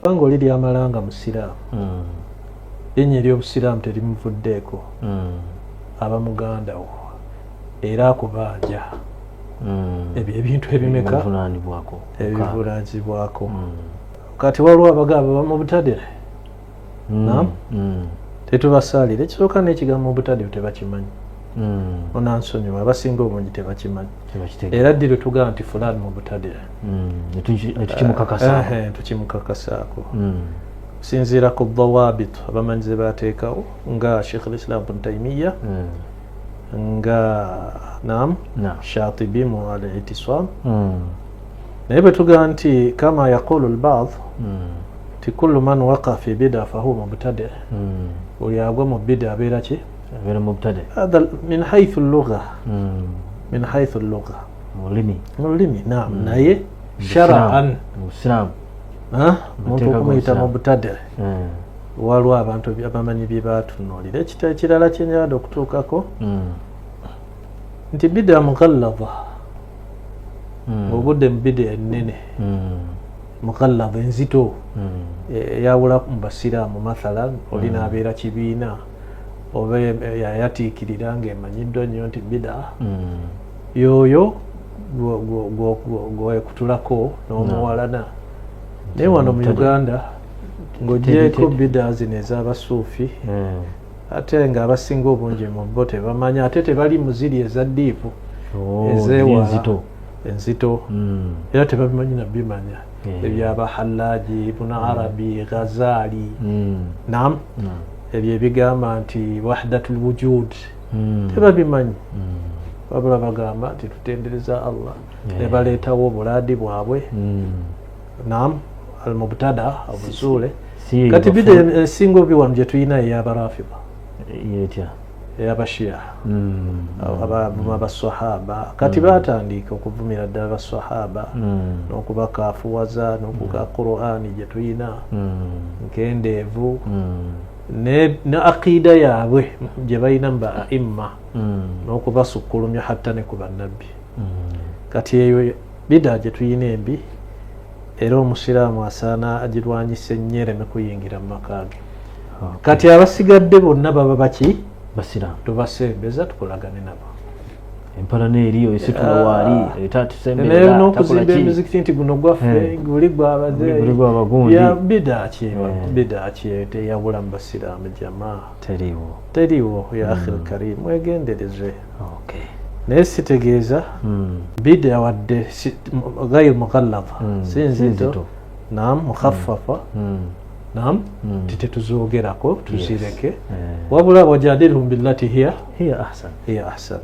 Kubanga oli lyamalanga musiraamu, linnya eryobusiraamu terimuvuddeeko, aba muganda wo era akubanja. Ebyo ebintu ebimeka ebivunanyizibwako. Kati waliwo abagamba bamubutadire, tetubasaalira. Ekisooka n'ekigambo mubutadire tebakimanyi, onansonyiwa, abasinga obungi tebakimanyi. Era ddi lwetugamba nti fulani mubutadire? Tukimukakasaako kusinziira ku dawabit abamanyi ze bateekawo, nga Sheikh Lislam Bun Taimiya, nga nam Shatibi mu Al Itisam. Naye bwe tugamba nti kama yaqulu lbad ti kullu man waqa fi bida fahuwa mubtadi, buli agwa mu bida abeera ki? Abeera mubtadi. Hadha min haythu lugha, min haythu lugha, mu lulimi, naam. Naye sharaan, muntu okumuyita mubtadi, waliwo abantu abamanyi bye batunuulira. Ekita ekirala kyenjagala okutuukako nti bida mughallada, ng'ogudde mu bida ennene mughallada, enzito, eyawula mu basiraamu. Mathalan, oli n'abeera kibiina oba yayatiikirira ng'emanyiddwa nnyo nti bida, yoyo gwekutulako n'omuwalana. Naye wano mu Uganda, ng'ogyeko bida zino ez'abasuufi, ate ng'abasinga obungi mu bo tebamanya, ate tebali mu ziri eza deep, ezewala enzito, era tebabimanyi nabimanya ebyaba Halaji, Ibn Arabi, Ghazali, nam ebyo ebigamba nti wahdatul wujud, tebabimanyi. Wabula bagamba nti tutendereza Allah, ne baleetawo obulaadi bwabwe, nam almubtada obuzuule. Kati bida esinga obi wano gye tulina eyabarafida, eyabashia, abavuma basahaba. Kati batandika okuvumira ddala basahaba n'okubakafuwaza n'okuga Qurani gye tulina nkendeevu ne aqida yaabwe gye balina mu ba aimma n'okubasukkulumya hatta ne ku bannabbi. Kati eyo bida gye tulina embi, era omusiraamu asaana agirwanyisa ennyo ereme kuyingira mu maka ge. Kati abasigadde bonna baba baki? Basiraamu. Tubasembeza, tukolagane nabo. Empalana eriyo esitula waali. Naye n'okuzimba emizikiti nti guno gwaffe, guli gwabagundi, bida ki? Bida ki teyawula mu basiraamu, jamaa? Teriiwo. Teriiwo, ya akhi lkarim, mwegendereze. Naye sitegeeza bida wadde ghair mughallada, si nzito, nam mukhaffafa, nam titetuzoogerako, tuzireke. Wabula wajadilhum billati hiya hiya ahsan. Hiya ahsan.